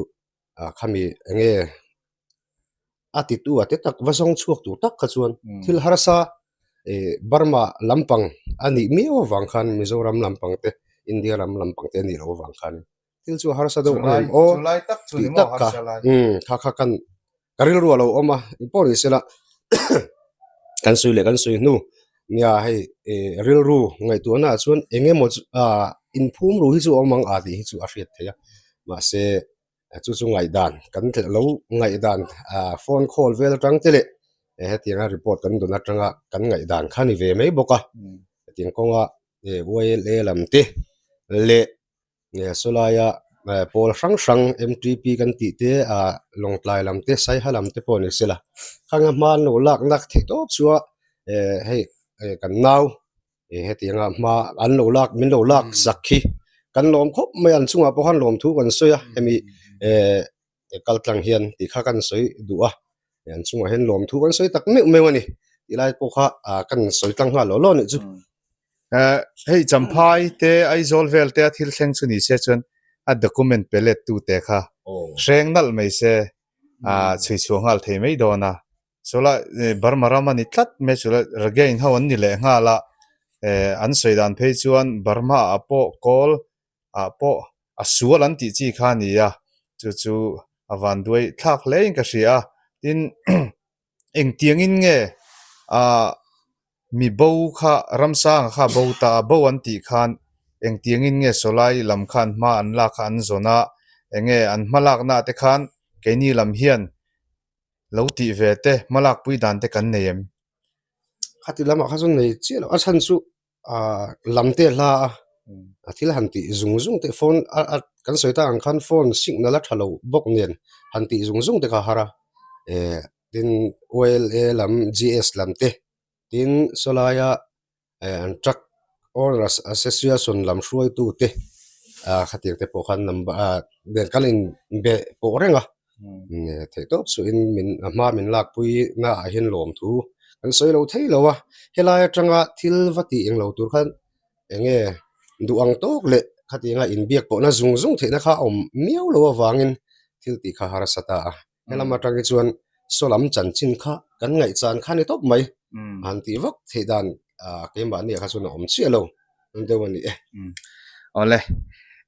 khami enge a titu a te tak va zawng chhuak tur tak kha chuan thil harsa Burma lampang a nih miau avang khan Mizoram lampang te India lam lampang te a nih loh avang khan. Thil chu harsa deuh ang em aw tih tak kha umm kha kha kan ka rilru a lo awm a engpawh ni sela kan sawi leh kan sawi hnu nia hei eh rilru ngaihtuahna ah chuan eng emaw chu ah inphum ru hi chu a awm ang a tih hi chu a hriat theih a mahse chu chu ngaihdan kan thleh lo ngaihdan ah phone call vel atang te leh hetianga report kan dawn atanga kan ngaihdan kha a ni ve mai bawk a hetiang kawnga YLA lam te leh Sawlaia pawl hrang hrang M_T_P kan tih te ah Lawngtlai lam te Saiha lam te pawh ni sela khang a hma an lo lak nak theih tawp chu a hei kan nau hetianga hma an lo lak min lo lak zak hi kan lawm khawp mai a an chungah pawh khan lawmthu kan sawi a hemi eh kal tlang hian tih kha kan sawi duh a an chungah hian lawmthu kan sawi tak meuh meuh a ni tih lai pawh kha ah kan sawi tlang nghal lawh lawh a nih chu. Eh hei Champhai te Aizawl vel te a thil thleng chu ni se chuan a document pe let tu te kha hreng nalh mai se ah chhui chhuah nghal thei mai dawn a chula Burma ram a ni tlat mai chula Rakhine ho an ni leh nghal a eh an sawi dan phei chuan Burma ah pawh kawl ah pawh a sual an tih chi kha a ni a chu chu a van duai thlak hle in ka hria a tin engtiangin nge ah mi bo kha ramsanga kha bo ta a bo an tih khan engtiangin nge sawlai lam khan hma an lak kha an zawn a enge an hma lakna te khan keini lam hian lo tih ve te hma lakpui dan te kan nei em? Khati lamah kha chuan nei chiah loh a chhan chu ah lam te a hla a a thil han tih zung zung te phone a a. Kan sawi tak ang khan phone signal a tha lo bawk nen han tih zung zung te kha a har a, eh tin YLA lam GS lam te tin sawlaia eh an truck owners association lam hruaitu te ah khatiang te pawh khan number ah nen kan inbe pawh reng a theih tawp suhin min a hma min lakpui na ah hian lawmthu kan sawi lo thei lo a, helai atanga thil va tih englo tur khan eng nge duh ang tawk leh khatianga inbiak pawhna zung zung theihna kha a awm miau lo avangin thil tih kha harsa ta a, helam atang hi chuan saw lam chanchin kha kan ngaihchan kha a ni tawp mai han tih vak theih dan ah keimahni ah kha chuan a awm chiah lo deuh a ni e. Awle,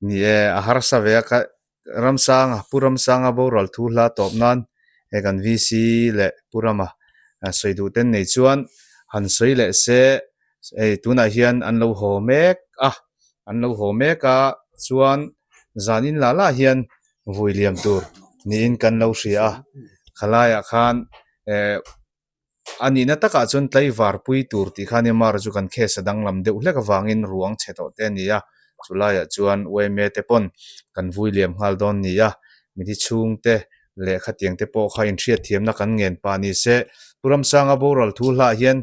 ni e, a harsa ve a ka Ramsanga, Pu Ramsanga boral thu hla tawp nan he kan VC leh Pu Rama sawi duh ten nei chuan han sawi leh se hei tunah hian an lo haw mek a, an lo haw mek a chuan zan in lah lah hian vui liam tur niin kan lo hria a, khalaiah khan eh A nihna takah chuan tlaivar pui tur tih kha nia Mara chu kan case a danglam deuh hlek avangin ruang chhe tawh te a ni a, chu laiah chuan yma te pawn kan vui liam nghal dawn ni a, mithi chhungte leh khatiang te pawh kha inhriatthiamna kan ngen pah ni se, Pu Ramsanga boral thu hlah hian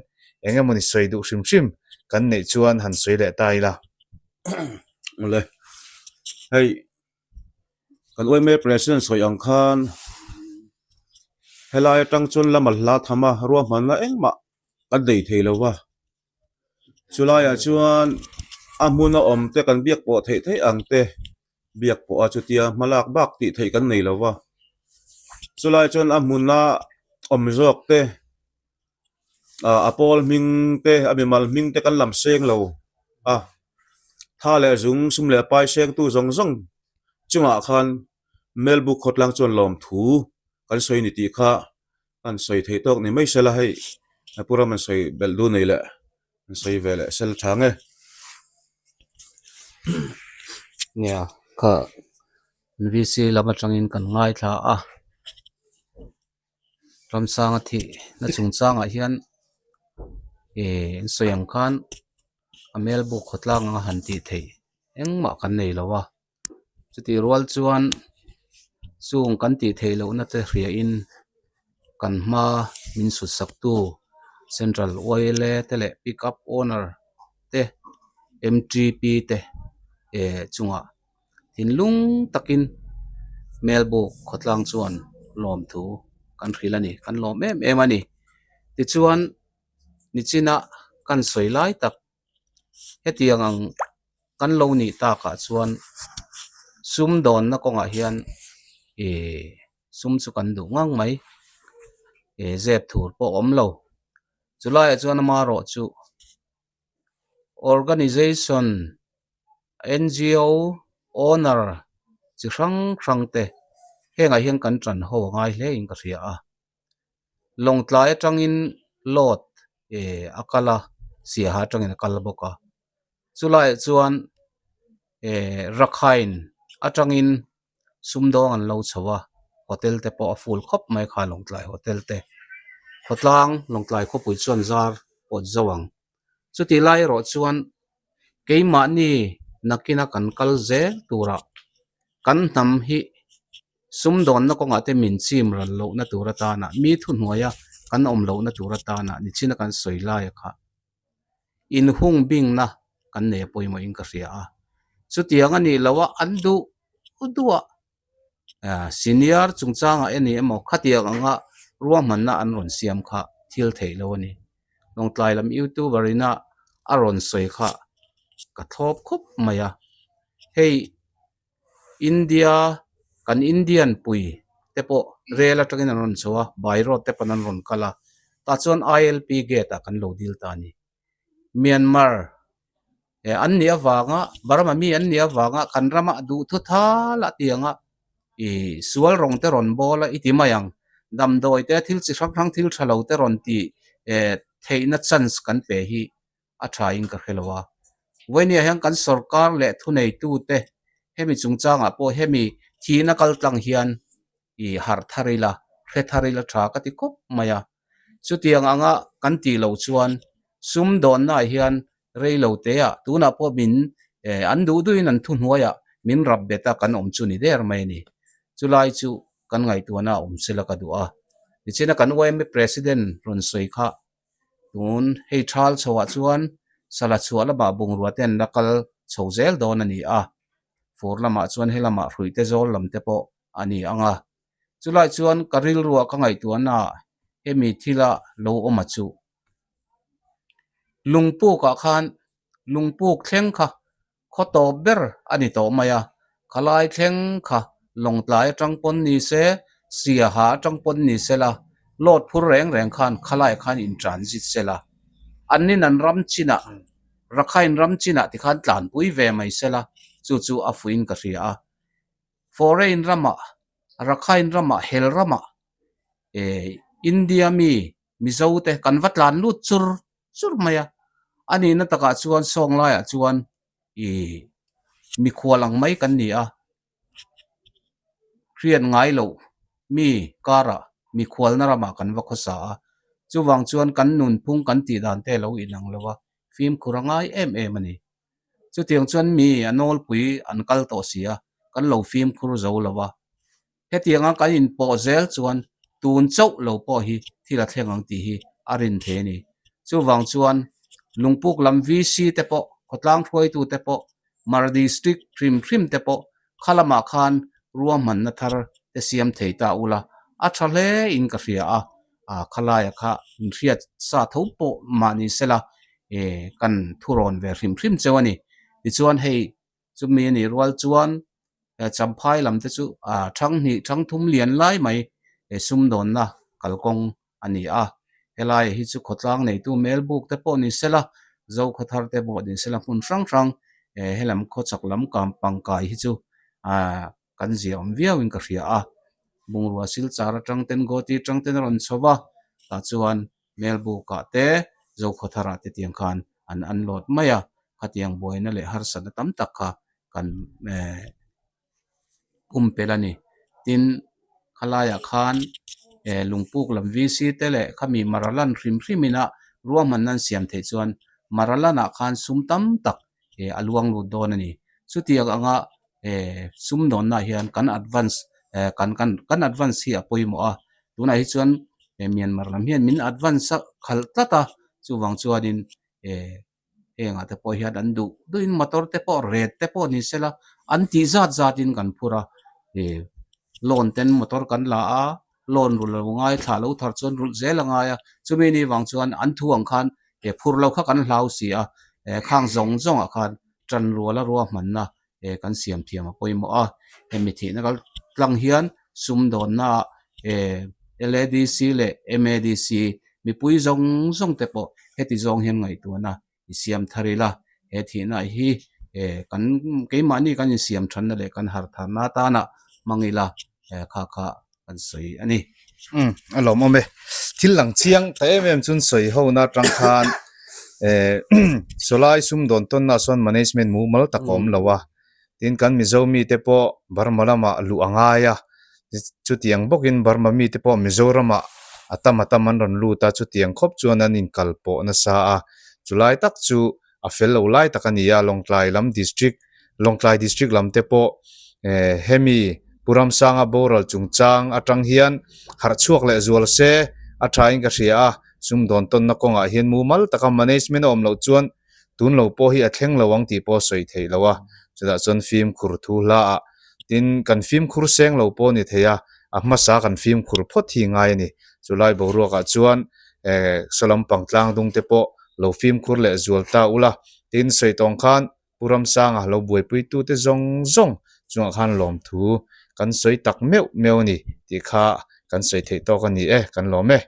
eng emawni sawi duh hrim hrim kan neih chuan han sawi leh ta ila. Awle, hei Kan yma president sawi ang khan helai atang chuan lama hla tham a ruahmanna engmah kan nei thei lo va, chulaiah chuan a hmun a awm te kan biak pawh theih theih ang te biak pawh a chutia hma lak bak tih theih kan nei lo va, chulai chuan a hmuna awm zawk te ah a pawl hming te a mimal hming te kan lam seng lo a tha leh zung sum leh pai seng tu zawng zawng chungah khan Melbourne khawtlang chuan lawmthu kan sawi ni tih kha an sawi theih tawk ni mai sela hei pu ram an sawi belh dun nei leh an sawi ve leh sel tha nge. Nia kha VC lam atangin kan ngaithla a. Ramsanga thih na chungchangah hian ihh an sawi ang khan a melbuk khawtlang anga han tih theih engmah kan nei lo a chutih rual chuan chung kan tih theih lohna te hriain kan hma min sut sak tu central yla te leh pick up owner te M T P te eh chungah. Thinlung takin Melbourne khawtlang chuan lawmthu kan hrilh a ni, kan lawm em em a ni. Tichuan nichina kan sawi lai tak hetiang ang kan lo nih takah chuan sumdawnna kawngah hian ih sum chu kan duh ngang mai, ih zep thur pawh a awm lo. Chulaiah chuan amaherawh chu Organization, NGO, owner chi hrang hrang te hengah hian kan tan ho a ngai hle in ka hria a. Lawngtlai atangin load eh a kal a, Siaha atangin a kal bawk a. Chulaiah chuan eh Rakhine atangin sumdawng an lo chho a, hotel te pawh a full khawp mai kha Lawngtlai hotel te. Khawtlang Lawngtlai khawpui chuan zar pawt zo ang. Chutih lai erawh chuan keimahni nakina kan kal zel turah kan hnam hi sumdawnna kawngah te min chim ral lohna tur atana mi thuhnuaia kan awm lohna tur atana nichina kan sawi laia kha inhung bingna kan nei a pawimawhin ka hria a. Chutiang a nih loh a an duh duh a senior chungchangah en ni emaw khatiang anga ruahmanna an rawn siam kha thil theih lo a ni. Lawngtlai lam youtuber ina a rawn sawi kha ka thlawp khawp mai a. Hei India kan Indian pui te pawh rel atangin an rawn chho a, by road te pawn an rawn kal a, tah chuan ILP gate ah kan lo dil ta a ni. Myanmar eh an nih avanga Burma mi an nih avanga kan rama duhthu thal a tianga ih sual rawng te rawn bawl a i ti mai ang. Damdawi te thil chi hrang hrang thil tha lo te rawn tih eh theihna chance kan pe hi a tha in ka hre lo a. Vawinia hian kan sorkar leh thuneitute hemi chungchangah pawh hemi thihna kal tlang hian ih harh thar ila, hre thar ila tha ka ti khawp mai a. Chutiang anga kan tih loh chuan sumdawnnaah hian rei lo teah tunah pawh min eh an duh duhin an thuhnuaiah Min rap bet a kan awm chu ni der mai a ni. Chulai chu kan ngaihtuahna a awm sela ka duh a. Tichina kan yma President rawn sawi kha tun hei thal chhoah chuan sala chhuah lamah bungrua te an la kal chho zel dawn a ni a. Fur lamah chuan helamah hruihte zawl lam te pawh a ni ang a. Chulai chuan ka rilruah ka ngaihtuahna ah hemi thila lo awm a chu. Lungpukah khan lungpuk thleng kha khaw tawp ber a ni tawh mai a, khalai thleng kha Lawngtlai atang pawn ni se, Siaha atang pawn ni se la, load phur reng reng khan khalai khan in transit se la, an nin an ram chinah Rakhine ram chinah tikhan tlanpui ve mai se la, chu chu a fuiin ka hria a. Foreign ramah, Rakhine ramah, hel ramah eh India mi Mizo te kan va tlan lut chur chur mai a, a nihna takah chuan sawng laiah chuan ih mikhual ang mai kan ni a, hriat ngai loh mi karah mikhualna ramah kan va khawsa a, chuvang chuan kan nunphung kan tih dan te a lo inang lo a, fimkhur a ngai em em a ni. Chutiang chuan mi a nawlpui an kal tawh si a, kan lo fimkhur zo lo a. Hetianga kan inpawh zel chuan tun chauh lo pawh hi thil a thleng ang tih hi a rin thei a ni. Chuvang chuan Lungpuk lam VC te pawh, khawtlang hruaitu te pawh, Mar District hrim hrim te pawh kha lamah khan ruahmanna thar te siam thei ta ula a tha hle in ka hria a, khalaia kha inhriat sa tho pawh mah ni sela kan thurawn ve hrim hrim cheu a ni. Tichuan hei Chumi a nih rual chuan Champhai lam te chu thang hnih thang thum lian lai mai sumdawnna kalkawng a ni a. Helaiah hi chu khawtlang neitu Melbuk te pawh ni sela, Zokhawthar te pawh ni sela hmun hrang hrang helam khawchhak lam pangkai hi chu kan zia awm viauin ka hria a. Bungrua Silchar atang ten Guwahati atang ten a rawn chho va, tah chuan Melbukah te Zokhawtharah te tiang khan an unload mai a, khatiang buaina leh harsatna tam tak kha kan eh pumpelh a ni. Tin, khalaiah khan eh lungpuk lam VC te leh khami Maralan hrim hrim ina ruahmanna an siam theih chuan Maralanah khan sum tam tak eh a luang lut dawn a ni. Chutiang anga eh sumdawnnaah hian kan advance eh kan kan kan advance hi a pawimawh a, tunah hi chuan eh Myanmar lam hian min advance a khalh tlat a, chuvang chuanin eh hengah te pawh hian an duh duhin motor te pawh ret te pawh ni sela an tih zat zatin kan phur a, eh loan ten motor kan la a, loan rulh lo ngai thlah lo thar chuan rulh zel a ngai a, chumi ni vang chuan an thu ang khan eh phur lo kha kan hlau si a, eh khang zawng zawngah khan tan ruala ruahmanna eh kan siam thiam a pawimawh a, hemi thihna kal tlang hian sumdawnna eh LADC leh MADC mipui zawng zawng te pawh heti zawng hian ngaihtuahna i siam thar ila, he thihna hi eh kan keimahni kan insiam thanna leh kan harh tharna atana hmang ila eh kha kha kan sawi a ni. Umm a lawmawm e. Thil lang chiang ta em em chuan sawi ho na atang khan eh sawlai sumdawn tawnna ah sawn management mumal tak a awm lo a, tin kan Mizo mite pawh Burma lamah luh a ngai a, chutiang bawkin Burma mite pawh Mizoramah a tam a tam an rawn lut a, chutiang khawp chuan an inkal pawh nasa a, chulai tak chu a fel lo lai tak a ni a, Lawngtlai lam district Lawngtlai district lam te pawh eh hemi Pu Ramsanga boral chungchang atang hian harh chhuak leh zual se a thain ka hria a, sumdawn tawnna kawngah hian mumal taka management a awm loh chuan tun lo pawh hi a thleng lo ang tih pawh a sawi theih lo a, chutah chuan fimkhur thu hla ah tin kan fimkhur seng lo pawh a ni thei a, a hmasa kan fimkhur phawt hi ngai a ni. Chulai boruakah chuan eh saw lampang tlang dung te pawh lo fimkhur leh zual ta ula tin sawi tawng khan Pu Ramsanga lo buaipuitute zawng zawng chungah khan lawmthu kan sawi tak meuh meuh a ni tih kha kan sawi theih tawk a ni e, kan lawm e.